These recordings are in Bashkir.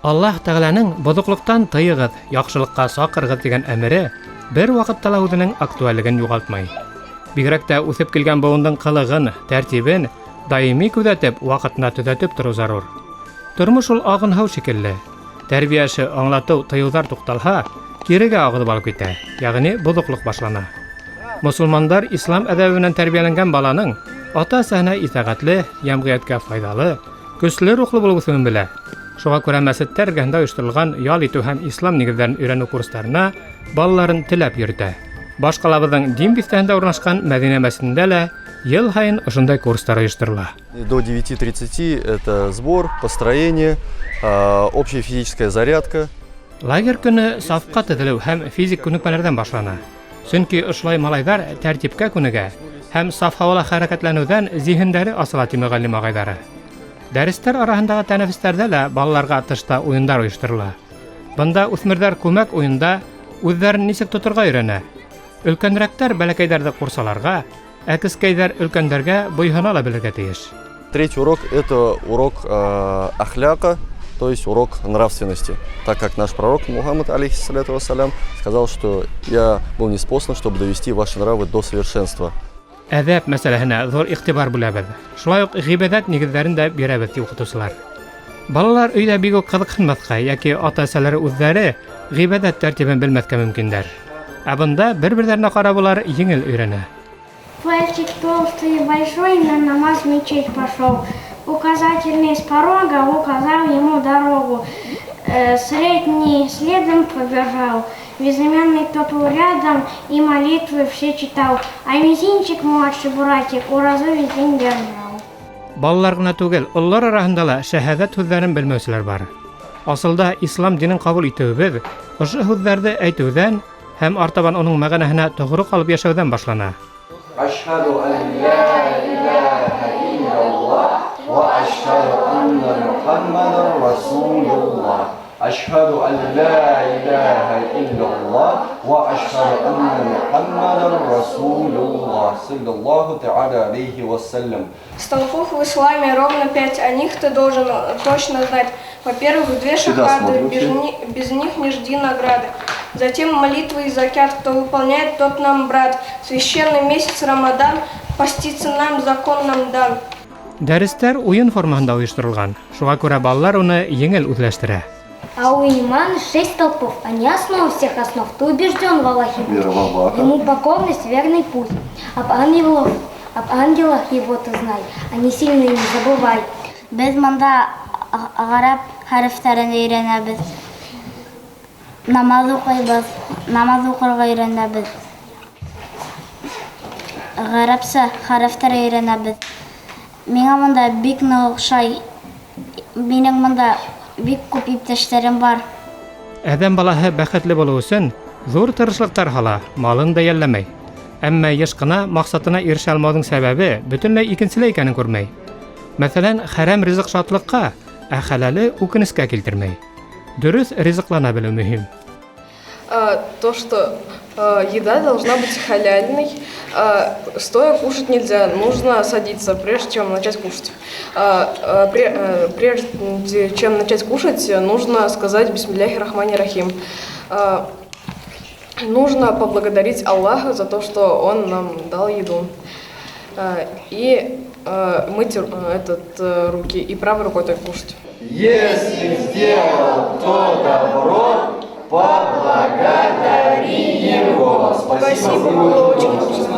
Аллаһ Тәғәләнең боҙоҡлоҡтан тыйығыҙ, яҡшылыҡҡа саҡырығыҙ тигән әмере бер ваҡытта ла үҙенең актуальлеген юғалтмай. Бигерәк тә үҫеп килгән быуындың ҡылығын, тәртибен даими күҙәтеп, ваҡытында төҙәтеп тороу зарур. Тормош ул ағын һыу шикелле. Тәрбиә эше, аңлатыу, тыйыуҙар туҡталһа, кирегә ағыҙып алып китә, ягъни боҙоҡлоҡ башлана. Мосолмандар ислам әҙәбе менән тәрбиәләнгән баланың ата-әсәһенә итәғәтле, йәмғиәткә файҙалы, көслө рухлы булып үҫеүен белә. Шуға күрә мәсеттәр эргәһендә ойошторолған ял итеү һәм ислам нигеҙҙәрен өйрәнеү курстарына балаларын теләп йөрөтә. Баш ҡалабыҙҙың Дим биҫтәһендә урынлашҡан Мәҙинә мәсетендә лә йыл һайын ошондай курстар ойоштороло. До 9:30 это сбор, построение, общая физическая зарядка. Лагерь көнө сафҡа теҙелеү һәм физик күнекмәләрҙән башлана. Сөнки ошолай малайҙар тәртипкә күнегә һәм саф һауала хәрәкәтләнеүҙән зиһендәре асыла, ти мөғәллим ағайҙары. Дәрестәр араһындағы тәнәфестәрҙә лә балаларға тышта уйындар ойошторола. Бында үҫмерҙәр күмәк уйында үҙҙәрен нисек тоторға өйрәнә. Өлкәнерәктәр бәләкәйҙәрҙе ҡурсаларға, ә кескәйҙәр өлкәндәргә буйһона ла белергә тейеш. Третий урок – это урок ахляка, то есть урок нравственности. Так как наш пророк Мухаммад, алейхиссалату вассалям, сказал, что я был ниспослан, чтобы довести ваши нравы до совершенства. Әҙәп мәсьәләһенә ҙур иғтибар бүләбеҙ. Шулай уҡ ғибәҙәт нигеҙҙәрен дә бирәбеҙ, ти уҡытыусылар. Балалар өйҙә бик үк ҡыҙыҡһынмаҫҡа йәки ата-әсәләре үҙҙәре ғибәҙәт тәртибен белмәҫкә мөмкиндәр. Ә бында бер-берҙәренә ҡарап улар еңел өйрәнә. Пальчик толстый и большой на намаз в мечеть пошел. Указательный с порога указал ему дорогу. Средний следом побежал. Безымянный топал рядом и молитвы все читал. А мизинчик, младший братик, уразу весь день держал. Балалар ғына түгел, ололар араһында ла шәһәҙәт һүҙҙәрен белмәүселәр бар. Асылда ислам динен ҡабул итеүебеҙ ошо һүҙҙәрҙе әйтеүҙән һәм артабан уның мәғәнәһенә тоғро ҡалып йәшәүҙән башлана. أشهد أن لا إله إلا الله وأشهد أن محمدا رسول الله. أشهد أن لا إله إلا الله وأشهد أن محمدا رسول الله صلى الله تعالى عليه وسلم. Столпов в исламе ровно пять, о них ты должен точно знать. Во-первых, две Сюда шахады, смотрим без, все. без них не жди награды. Затем молитвы и закят, кто выполняет, тот нам брат. Священный месяц Рамадан, поститься нам, закон нам дан. Дәрестәр уйын формаһында ойошторолған. Шуға күрә балалар уны еңел үҙләштерә. А у имана шесть столпов, они основа всех основ. Ты убежден в Аллахе будь. Вера в Аллаха. Ему покорность, верный путь. Об ангелах его ты знай, они сильные, не забывай. Беҙ бында ғәрәп хәрефтәрен өйрәнәбеҙ. Намаҙ уҡыйбыҙ, намаҙ уҡырға өйрәнәбеҙ. Ғәрәпсә хәрефтәр өйрәнәбеҙ. Миңә бында бик ныҡ оҡшай. Минең бында бик күп иптәштәрем бар. Әҙәм балаһы бәхетле булыу өсөн ҙур тырышлыҡтар һала, малын да йәлләмәй. Әммә йыш ҡына маҡсатына ирешә алмауҙың сәбәбе бөтөнләй икенселә икәнен күрмәй. Мәҫәлән, хәрәм ризыҡ шатлыҡҡа, ә хәләле үкенескә килтермәй. Дөрөҫ ризыҡлана белеү мөһим. То, что еда должна быть халяльной, стоя кушать нельзя, нужно садиться, прежде чем начать кушать. Прежде чем начать кушать, нужно сказать «Бисмилляхи рахмани рахим». Нужно поблагодарить Аллаха за то, что Он нам дал еду. И мыть руки и правой рукой только кушать. Если сделал кто добро, поблагодари его. Спасибо, было очень вкусно.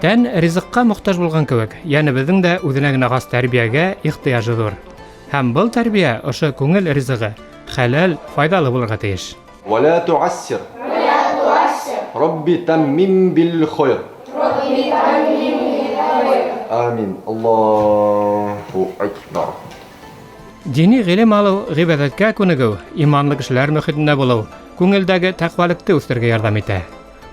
Тән ризыҡҡа мохтаж булған кеүек, йәнебеҙҙең дә үҙенә генә хас тәрбиәгә ихтыяжы ҙур. Һәм был тәрбиә ошо күңел ризығы, хәләл, файҙалы булырға тейеш. ولا تعسر. رب تمم بالخير. آمين. الله أكبر. Дини ғилем алыу, ғибәҙәткә күнегеү, иманлы кешеләр мөхитендә булыу күңелдәге тәҡвәлекте үҫтерергә ярҙам итә.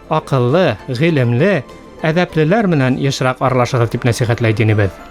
Аҡыллы, ғилемле, әҙәплеләр менән йышыраҡ аралашығыҙ тип нәсихәтләй динебеҙ.